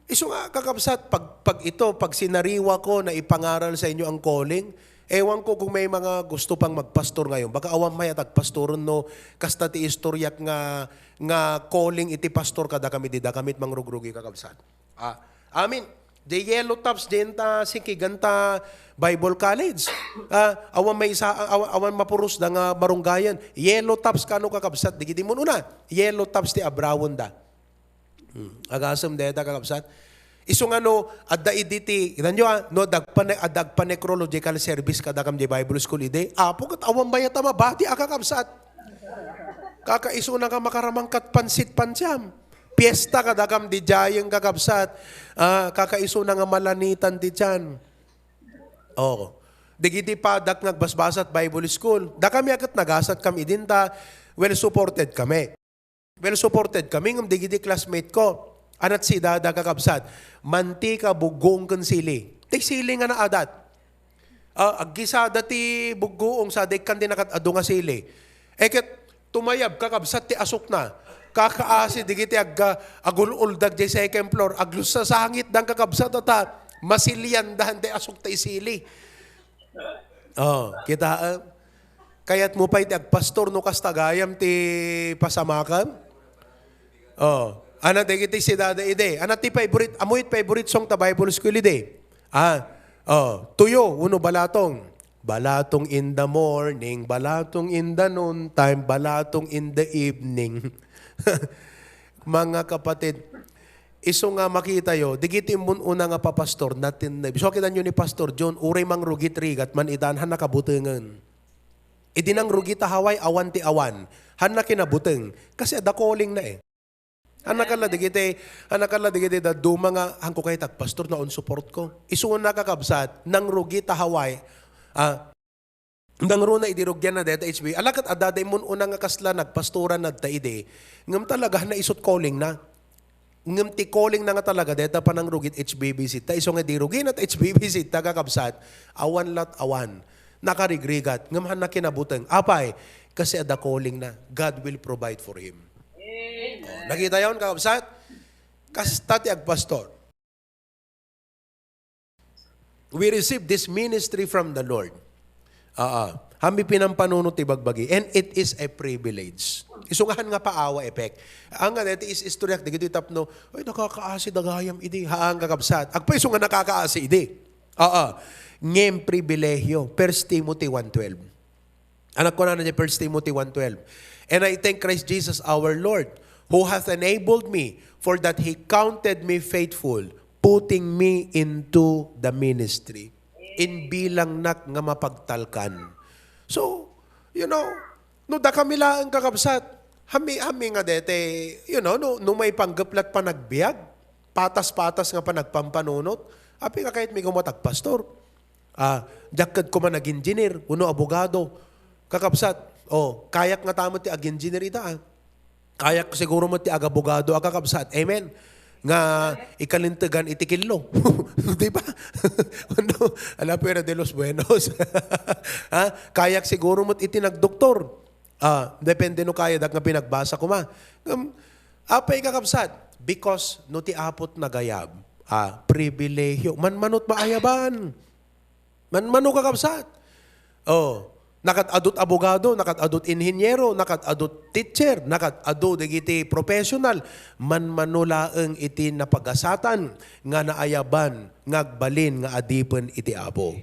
Isu nga, kakabsat, pag, pag ito, pag sinariwa ko na ipangaral sa inyo ang calling, ewan ko kung may mga gusto pang magpastor ngayon. Baka awan may at agpastoron no, kasta ti istoryak nga, nga calling iti pastor kada kami, di da kami mangrugrugi, kakabsat. Ah, amin. Di yellow tops, di enta sikigan ta Bible College. Ah, awan may isa, awan, awan mapurusda nga marunggayan. Yellow tops kano kakabsat, di gidi mun una. Yellow tops ti abrawon da. Hmm. Agasem deta kakabsat. Isu nga no, adda idi ti, kitanyo, ah, no, dagpane-, adda agpa-necrological service kadakam di Bible School idi. Apo, ket awan mayat a mabati a kakabsat. Kakaisuna nga makaramang kat pansit pansiam. Piesta kadakam di Jayeng kakabsat. Ah, kakaisuna nga malanitan ti tiyan. Oh. Digiti padak nga agbasbasat Bible School. Dakami a ket nagasat kami idinta, well supported kami. Well supported kami ngem digiti classmate ko. Anat si dada kakabsat. Mantika, buggoong ken sili. Ti sili nga naadat. Ah, aggisada ti buggoong sa dekkan ti nakat-adu nga sili. Eket tumayab kakabsat ti asukna. Kakaasi digiti agga-, agul-uldag jay second floor. Aglussasangit dan kakabsat ata. Masilian dan ti asuk ta isili. Oh, kita, ah, kayat mo pay ti agpastor no kasta gayam ti pasamakam? Oh, ana dagiti si dada idi. Ana ti favorite, amoy favorite song ta Bible School idi. Ah, oh, tuyo, uno balatong. Balatong in the morning, balatong in the noontime, balatong in the evening. Mga kapatid, isu nga makitayo, digiti mun-una nga papastor, natin na. So, kitanyo ni Pastor John, uray mangrugit-rigat man itan, han nakabutengen. Idi nangrugit a haway, awan ti awan. Han nakinabuteng. Kasi adda calling na eh. Anakala digiti, anakala digiti dadduma nga, "Hangko kay tagpastor na on support ko." Isu nga kakabsat, nangrugit a haway, ah, nangruna idi rugian na deta H B. Alakat adda da imun una nga kasla nagpastoran nadta idi. Ngem talaga, na isut calling na. Ngem ti calling na nga talaga, deta panangrugit H B B C. Ta isu nga di rugi na ta H B B C, ta kakabsat, awan lat awan. Nakarigrigat, ngem han nakinabuteng. Apay, kasi adda calling na. God will provide for him. Oh, nakita yon, kakabsat? Kasta ti agpastor. We receive this ministry from the Lord. Aa. Hami pinampanunot ti bagbagi. And it is a privilege. Isungahan nga paawa effect. Ang nga, deti is istoryak, dagiti tapno, "Ay, nakakaasi dagayam idi." Haan, kakabsat. Agpaiso nga nakakaasi idi. Aa. Ngem pribilehiyo. First Timothy one twelve. Anak ko na ni First Timothy one twelve. "And I thank Christ Jesus our Lord, who hath enabled me, for that he counted me faithful, putting me into the ministry." Inbilangnak nga mapagtalkan. So, you know, no dakami laeng kakabsat, hami, hami nga dete, you know, no, no maipanggep lat panagbiag, patas-patas nga panagpampanunot, apay nga kayatmi nga matagpastor. Ah, diak ket koma nag-engineer, wenno abogado. Kakabsat, oh, kayak nga ta met ti ag-engineer ita, ah. Kayak siguro met ti agabogado a kakabsat. Amen. Nga ikalintegan iti killo. Di ba? Ano? Ala, fuera de los buenos. Ha? Kayak siguro met iti nagdoktor. Ah, depende no kayadak nga pinagbasa koma. Ngem, apay kakabsat? Because no ti Apo ti nagayab, ah, pribilehiyo. Manmanot maayaban. Manmano, kakabsat. Oh, nakat-adut abogado, nakat-adut inhinyero, nakat-adut teacher, nakat-adu dagiti professional. Manmano laeng iti napagasatan nga naayaban nga agbalin nga adipen iti Apo.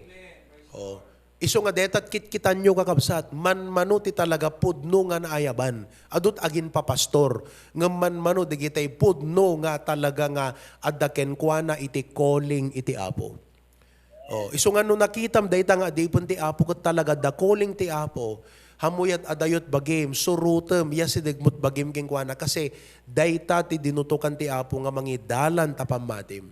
Oh. Isu nga detat kitkitanyo, kakabsat, manmano ti talaga pudno nga naayaban. Adut aginpapastor, ngem manmano dagiti pudno nga talaga nga adda kenkuana iti calling iti Apo. Oh, isu nga no nakitam dayta nga adipen ti Apo ket talaga da calling ti Apo, hammuyat adayot bagim, surotem, ya sidegmot bagim kenkuana, kasi dayta ti dinutokan ti Apo nga mangidalan ta pammatim.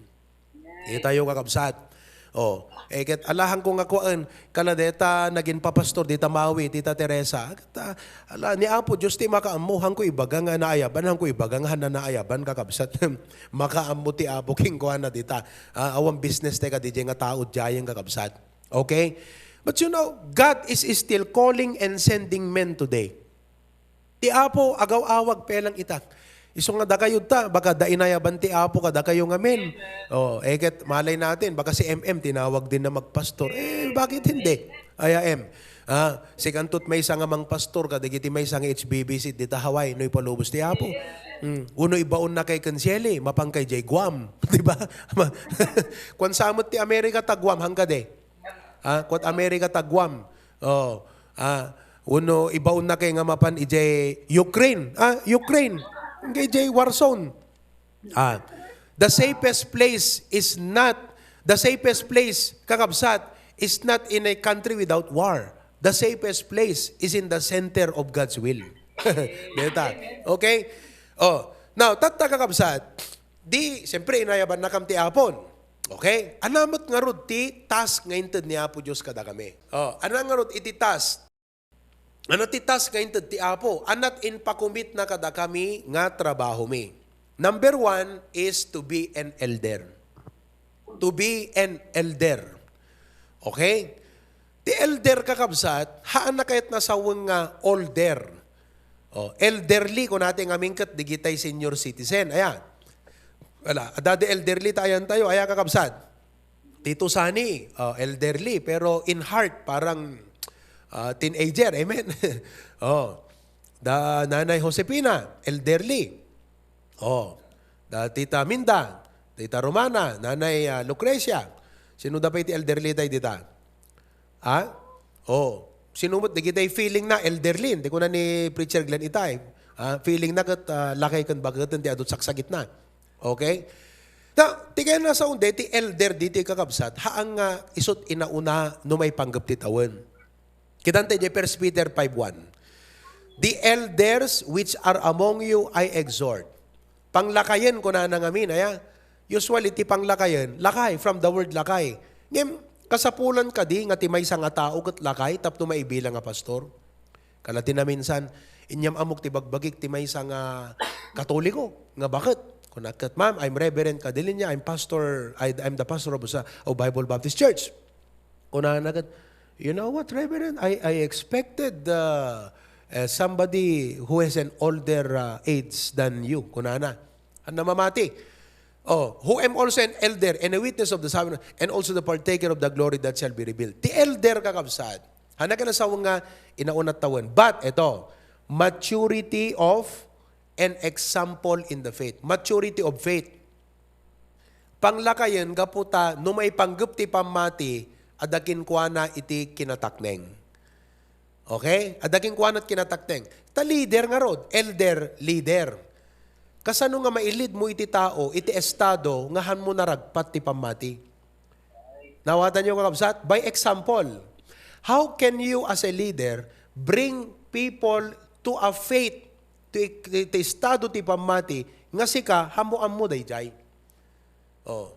Itayo, kakabsat. Oh, eh, ket alahanko nga kuaen, kala deta nagin papastor dita Maui, dita Teresa. Ket, ah, ala, ni Apo Dios ti makaammo, hanko ibaga nga naayaban, hanko ibaga nga hanna naayaban, kakabsat. Makaammo ti Apo kenkuana dita. Ah, awan business ti kadi nga tao diayen, kakabsat. Okay? But you know, God is still calling and sending men today. Ti Apo, agaw-awag pay lang ita. Isu nga dakayo ta, baka da inayaban ti Apo kadakayo ngamin. Oh, eh, ket malay natin, baka si M M tinawag din na magpastor. Eh, bakit hindi? Aya, M. Ah, sikanto ti maysa nga mangpastor kadagiti maysa nga H B B C dita Hawaii, no ipalubos ti Apo. Mm. Uno ibaonna kay ken Shelly, mapan kay jay Guam, di ba? Ma-, kuan sa met ti Amerika ta Guam, hangkadi. Ah, kuat Amerika ta Guam. Oh, ah, uno ibaonna kay nga mapan ijay Ukraine. Ah, Ukraine. Kay jay war zone. Ah, the safest place is not, the safest place, kakabsat, is not in a country without war. The safest place is in the center of God's will. Deta. Okay? Oh, now, tatta, kakabsat, di, siyempre, inayabannakam ti Apon. Okay? Ania met ngarud ti task nga inted ni Apo Dios kadakami? Oh, ania ngarud iti task? Ania ti task nga inted ti Apo? Ania ti impakomitna kadakami nga trabahomi? Number one is to be an elder. To be an elder. Okay? Ti elder, kakabsat, haanna kayat nasawen nga older. Oh, elderly, kunana ti ngamin ket digitay senior citizen. Aya. Wala. Adda di elderly ta ayantayo. Aya, kakabsat? Tito Sani, oh, elderly, pero in heart, parang, ah, teenager. Amen? Oh. Da Nanay Josefina, elderly. Oh. Da Tita Minda, Tita Romana, Nanay, ah, Lucrecia. Sino da pay ti elderly tay dita? Ha? Oh. Sino met dagiti feeling na elderly? Di kuna ni Preacher Glenn itay. Ah, feeling na ket, ah, lakay ken baketen ti adu ti saksakitna. Okay? Ta, ti kayatna nasawen deti elder ditoy, kakabsat, haan nga isut' inauna no maipanggep ti tawen. Kitanta idiay First Peter five one. "The elders which are among you I exhort." Panglakayen, kunana ngamin, aya. Usually, ti panglakayen, lakay, from the word lakay. Ngem, kasapulan kadi nga ti maysa nga tao ket lakay tapno maibilang nga pastor? Kala ti naminsan, inyam-amok ti bagbagik ti maysa nga Katoliko nga baket. Kunak ket, "Ma'am, I'm Reverend Cadilinia, I'm pastor, I, I'm the pastor of, sa, of Bible Baptist Church." Kunana ket, "You know what, Reverend? I, I expected, uh, uh, somebody who has an older, uh, age than you." Kunana. Ania mamati? Oh, "Who am also an elder and a witness of the suffering, and also the partaker of the glory that shall be revealed." Ti elder, kakabsat, haan nga nasawen nga inauna tawen. But, eto, maturity of an example in the faith. Maturity of faith. Panglakayen gapu ta no maipanggep ti pammati, adda kenkuana iti kinatakneng. Okay? Adda kenkuana ti kinatakneng. Ta leader ngarud, elder, leader. Kasano nga mailid mo iti tao, iti estado, nga hanmo naragpat ti pammati? Nawatanyo, kakabsat? By example. How can you, as a leader, bring people to a faith, to, to estado ti pammati, nga sika, hanmo ammo daydiay? Oh.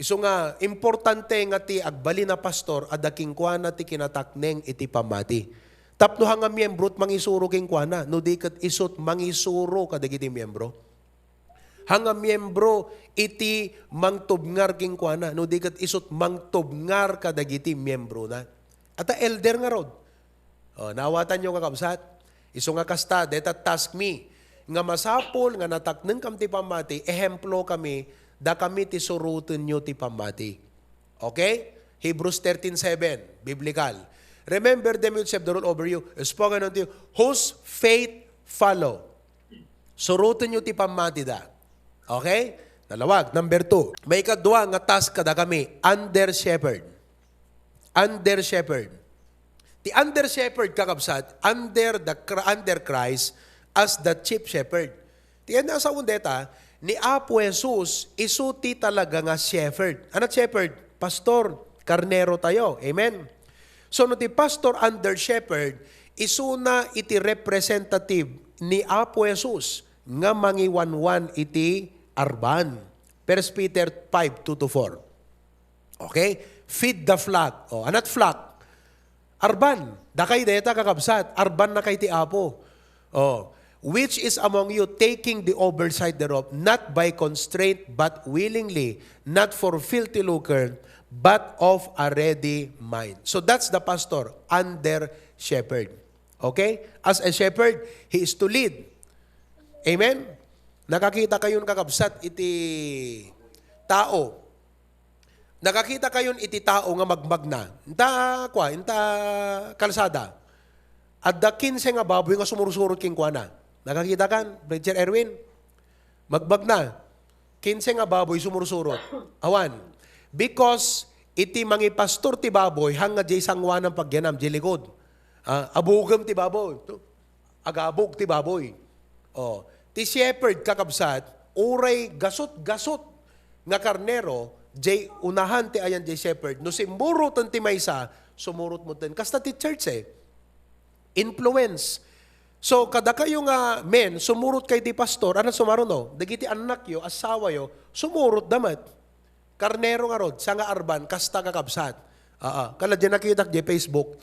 Isu nga, importante nga ti agbalin a pastor, adda kenkuana ti kinatakneng iti pammati. Tapno haan nga miembro ti mangisuro kenkuana, no di ket isut' mangisuro kadagiti miembro. Haan nga miembro iti mangtubngar kenkuana, no di ket isut' mangtubngar kadagiti miembrona. Ata elder ngarud. Oh, nawatanyo, kakabsat? Isu nga kasta, deta task mi, nga masapul nga nataknengkam ti pammati, ehemplo kami, dakami ti surotenyo ti pammati. Okay? Hebrews thirteen seven, biblical. "Remember them which have the rule over you, spoken unto you, whose faith follow." Surotenyo ti pammatida. Okay? Nalawag. Number two. Maikadua nga task kadakami, under shepherd. Under shepherd. Ti under shepherd, kakabsat, under the Chr-, under Christ as the chief shepherd. Ti nasawen deta, ni Apo Jesus, isu ti talaga nga shepherd. Ania ti shepherd? Pastor, karnero tayo. Amen? So, no ti pastor under shepherd, isuna iti representative ni Apo Jesus nga mangiwanwan iti arban. First Peter five two to four. Okay? Feed the flock. O, ania ti flock? Arban. Dakay deta, kakabsat. Arban na kay ti Apo. O, "Which is among you, taking the oversight thereof, not by constraint, but willingly, not for filthy lucre, but of a ready mind." So that's the pastor, under shepherd. Okay? As a shepherd, he is to lead. Amen? Nakakita kayon, kakabsat, iti tao Nakakita kayon iti tao nga magmagna. Inta, kua, inta kalsada. Adda kinse nga baboy nga sumursurot kenkuana. Nakakita kan, Preacher Erwin? Magmagna. Kinse nga baboy sumursurot. Awan. Because iti mangipastor ti baboy, hang nga diay sanguanan pagyanam, diay likod. Ah, abugem ti baboy. Agabog ti baboy. Oh, ti shepherd, kakabsat, uray gasut-gasut nga karnero, diay unahan ti ayan diay shepherd. No simmuroten ti maysa, sumurot metten. Kasta ti church, eh. Influence. So, kadakayo nga men, sumurot kay ti pastor, ano sumaruno? Dagiti annakyo, asawayo, sumurot da met. Karnero ngarud, sanga arban, kasta, kakabsat. Aa, kala diay nakitak diay Facebook.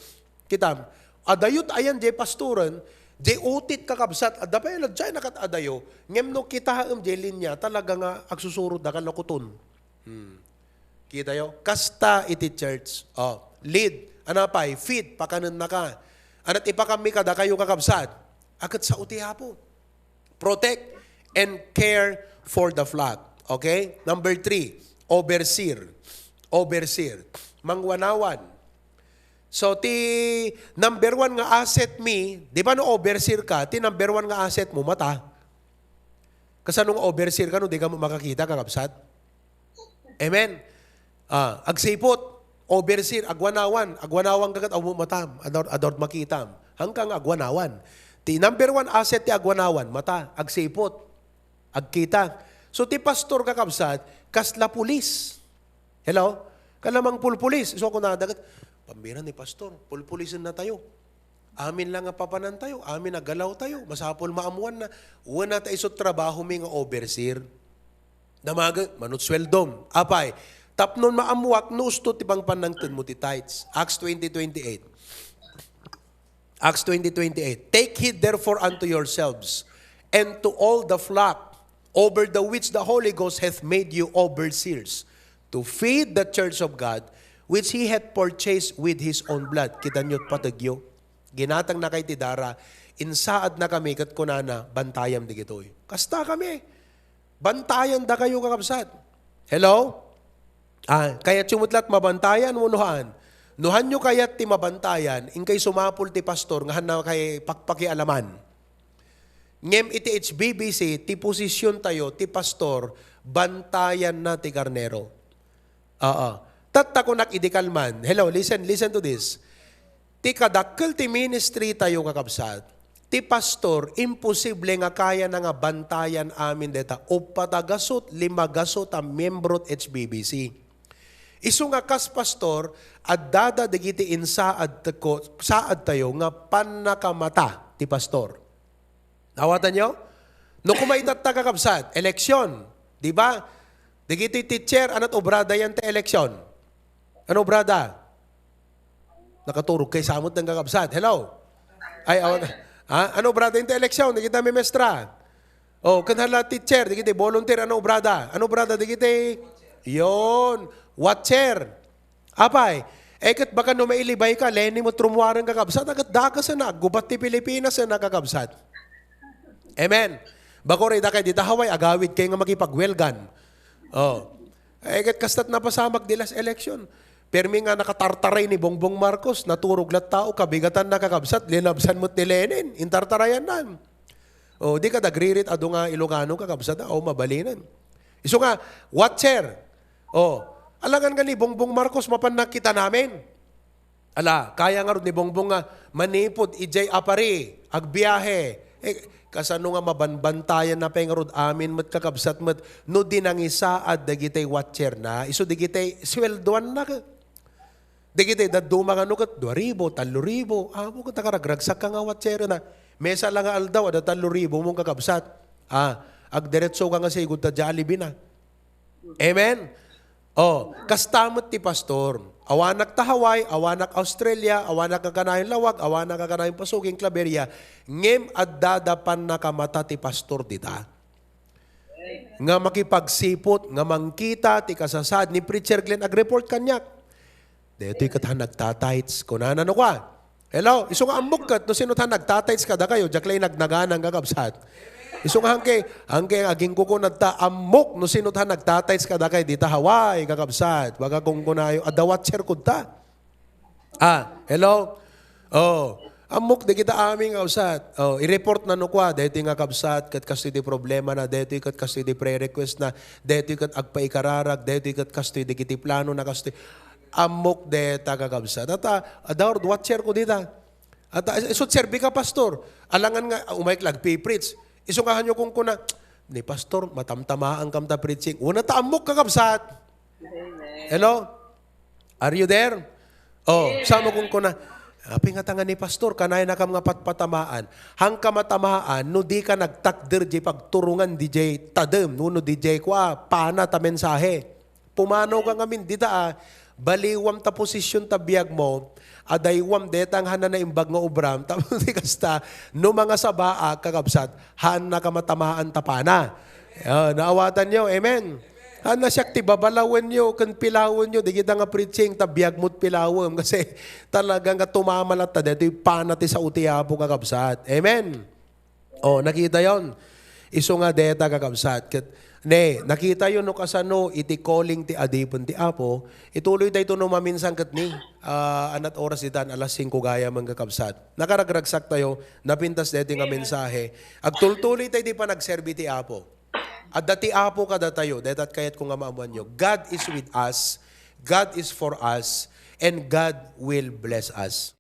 Kitam, adayot ayan diay pastoren, diay utit, kakabsat, adda pay la diay nakat adayo, ngem no kitaem diay linya, talaga nga agsusurot da, kalakuton. Hmm. Kitayo? Kasta iti church. Oh, lead. Ano pay? Feed. Pakanennaka. Ana't ipakammi kadakayo, kakabsat? Aket sao ti Apo. Protect and care for the flock. Okay? Number three, overseer. Overseer. Mangwanawan. So, ti number one nga asset mi, di ba no overseer ka, ti number one nga asset mo, mata. Kasano nga overseer ka no di ka makakita, kakabsat? Amen? Ah, agsipot, overseer, agwanawan, agwanawan ka ket awan matam, ador, ador makitam. Hangka nga agwanawan. Ti number one asset ti agwanawan, mata, agsipot, agkita. So, ti pastor, kakabsat, kasla pulis. Hello? Kalamang pulpulis. So, ako nadagat, pambira ni pastor, pulpulisen na tayo. Amin lang nga papanan tayo, amin a galaw tayo, masapul maammuan na. Wen, ta isu trabaho mi nga overseer. Damagen, manut sueldom. Apay, tapnon maammuak no usto ti pangpannangtenmo ti tithes. Acts twenty twenty-eight. Acts twenty twenty-eight. "Take heed therefore unto yourselves and to all the flock over the which the Holy Ghost hath made you overseers, to feed the church of God, which he hath purchased with his own blood." Kita niyo, pategyo. Ginatangna kay ti dara, insaadna kami ket kunana, "Bantayam digitoy." Kasta kami. Bantayan dakayo, kakabsat. Hello? Ah, kayatyo met la't mabantayan wenno haan? No haanyo kayat ti mabantayan, inkay sumapul ti pastor nga haanna kay pakpakialaman. Ngem iti H B B C, ti posisyon tayo, ti pastor, bantayanna ti karnero. Oo. Tatta kunak idi kalman. Hello, listen, listen to this. Ti kadakkel ti ministry tayo, kakabsat, ti pastor, imposible nga kayana nga bantayan amin deta uppat a gasut, lima gasut a miembro ti H B B C. Isu nga kas pastor, addada dagiti insaad tako, saad tayo nga pannakamata ti pastor. Nawatanyo? No kumaitatta, kakabsat, eleksyon, di ba? Dagiti teacher, ana't obrada yan ti eleksyon? Ano obrada? Nakaturog kay samot ng kakabsat. Hello? Ay, awan. Ha? Ano obrada yan ti eleksyon? Dagiti memestra. Oh, ken hala teacher, dagiti volunteer, ano obrada? Ano obrada? Dagiti, yon, watcher. Apay, eh, ket baka no mailibay ka, Leni mo trumuaren, kakabsat, ket dakes na, aggubat ti Pilipinas na, kakabsat. Amen. Bako rida kay dita Hawaii, agawid kay nga makipagwelgan. Oh. Eh, ket kastat napasamak di last election. Permi nga nakatartaray ni Bongbong Marcos, naturog lat tao, kabigatan na, kakabsat, linabsan met ni Lenin, intartarayan nan. Oh, di ka dagririt adu nga Ilocano, kakabsat, ah, oh, mabalinen. Isu nga, watcher. Oh, alangan nga ni Bongbong Marcos, mapan nakita namin. Ala, kaya ngarud ni Bongbong nga manipod idiay apari, agbiahe. Eh, kasano nga mabanbantayan na pay ngarud amin met, kakabsat met, no di nangisaad dagitay watcher na, isu dagitay sweldoan na ka. Dagiti dadduma nga no ket dua ribu, tallo ribu. Amo ket nakaragragsak ka nga watcher na. Mesa la nga aldaw, adda tallo ribu mong kakabsat. Ah, agdiretso ka nga sigud ta Jollibee na. Amen? Oh, kasta met ti pastor. Awanak ta Hawaii, awanak Australia, awanak nga kanayon Laoag, awanak nga kanayon Pasuging, Claveria, ngem addada pannakamata ti pastor dita. Nga makipagsipot, nga mangkita ti kasasaad ni Preacher Glenn, agreport kaniak. Daytoy ket han nagtatites, kunana no kua. Hello, isu nga ammok ket no sino han nagtatites kadakayo, diak lay nagnaganang, kakabsat. Isu nga hangke, hangke agingkukunadta, ammok no sino ta nagtatides kadakay dita Hawaii, kakabsat. Baga kungkunayo, adda watcher kudta. Ah, hello? Oh, ammok dagita amin nga kabsat. Oh, i-report na no kua, daytoy nga kabsat, ket kastoy ti problema na, daytoy ket kastoy ti prayer request na, daytoy ket agpaikararag, daytoy ket kastoy dagiti plano na kastoy. Ammok deta kakabsat. Ata, adda watcher ko dita. Ata, isu serbi ka, pastor. Alangan nga, umayek lang, pi-preach. Isu nga hanyo kung kuna, ni pastor, matamtamaan kam ta preaching. Una ta ammok kakabsat. Hello? Are you there? Oh, sama kung kuna, apay nga tanga ni pastor, kanay na kam nga patpatamaan. Hangka matamaan, no di ka nagtakder di pagturungan di jay tadem, no, no di jay kua, pana ta mensahe. Pumanaw ka ngamin dita, ah, baliwam ta posisyon ta biag mo, adaywam detang hana naimbag nga obram, tapos di kasta, no mga sabaak, kakabsat, haan na kamatamaan ta pana. Ah, naawatan nyo, amen? Haan na siak ti babalawen nyo, ken pilawen nyo, di kita nga preaching, ta biag mo't pilawem, kasi talaga nga tumamalat ta, detoy pana ti sao ti Apo, kakabsat. Amen? Oh, nakita yon. Isu nga deta, kakabsat. Ket, ne, nakita yo no kasano iti calling ti adipen ti Apo, ituloy tayo no maminsan ket ni, ah, anat oras ditan, alas singko gayam, kakabsat. Nakaragragsak tayo, napintas deti nga mensahe. Agtultuloy tayo di panagserbi ti Apo. Adda ti Apo kadatayo, detat kayat ko nga maammuan yo. God is with us, God is for us, and God will bless us.